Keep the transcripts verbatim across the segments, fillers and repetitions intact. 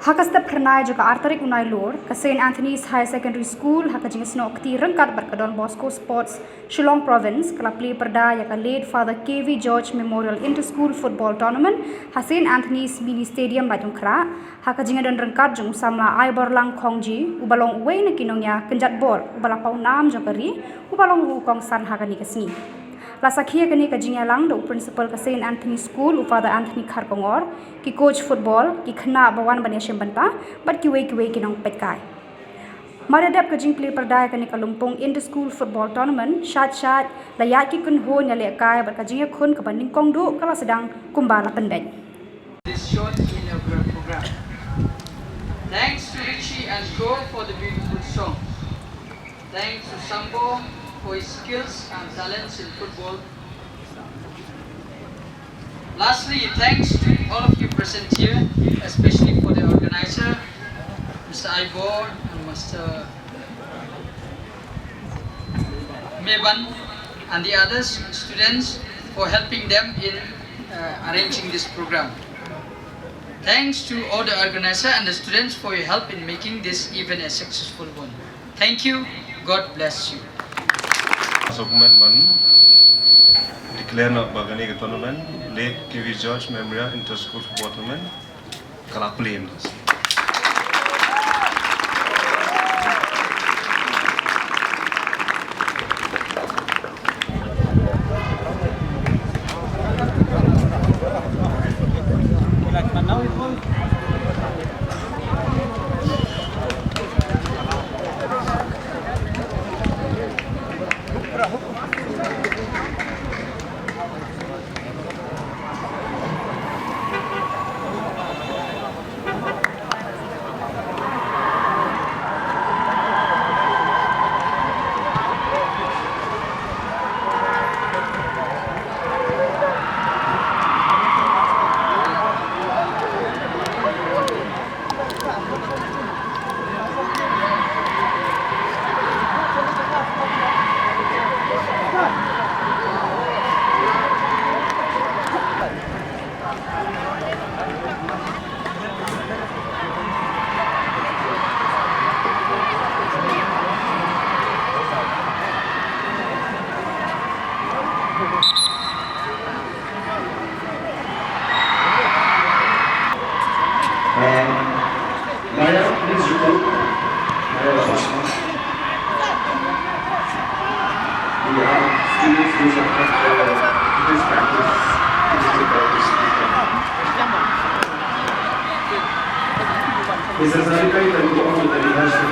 Ha ka step phyrnai jong ka ar tarik u Nailur, ka Saint Anthony's Higher Secondary School, ha ka jingsnoh kti ryngkat bad ka Don Bosco Sports, Shillong Province, ka la plie pyrda ïa ka late Father K V George Memorial Inter-School Football Tournament, ha Saint Anthony's Mini Stadium, Laitumkhrah, ha ka jingïadon ryngkat jong u samla Aiborlang Khongji, uba long uwei na ki nongïakynjat bor, uba la paw nam jong ka ri, uba long u kongsan ha kane ka sngi. La sakhi ïa kane ka jingïalang da u principal ka Saint Anthony School, u Father Anthony Kharkongor, ki coach football, ki khynnah ba wan ban ïashim bynta, bad kiwei kiwei ki nongpeitkai. Mar ïa dep ka jingplie pyrda ïa kane ka lympung Inter-School Football Tournament, shait shait, la ïaid ki kynhun ïalehkai bad ka jingïakhun kaba nyngkong duh ka la sdang kumba la pyndep. This short inaugural program. Thanks to Richie and Co for the beautiful song. Thanks to Sambo for his skills and talents in football. Lastly, thanks to all of you present here, especially for the organizer, Mister Aibor and Mister Meban, and the others, students, for helping them in, uh, arranging this program. Thanks to all the organizer and the students for your help in making this event a successful one. Thank you. God bless you. Sa kumne ban declare noh ba kane ka tournament, Late K V George Memorial Inter-School Football Tournament, ka la plie. Uh, Maya, please report. Maya Labasma. We have students who have come for this practice, physical practice. Mister Zarika, you can go on with the rehearsal.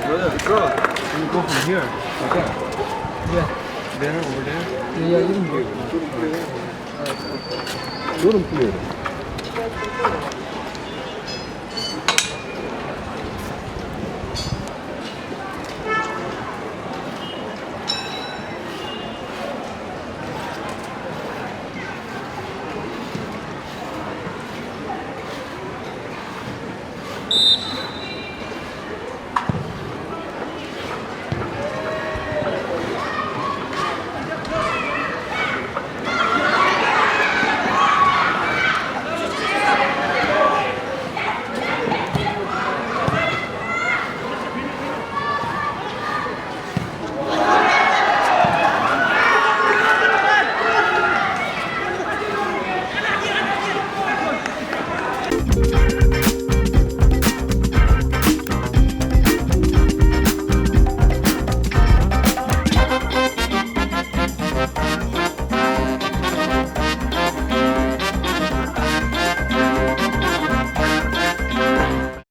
Brother, bro, can you go from here? Okay. Yeah. Better over there? Yeah, yeah, you can go. Turun clear.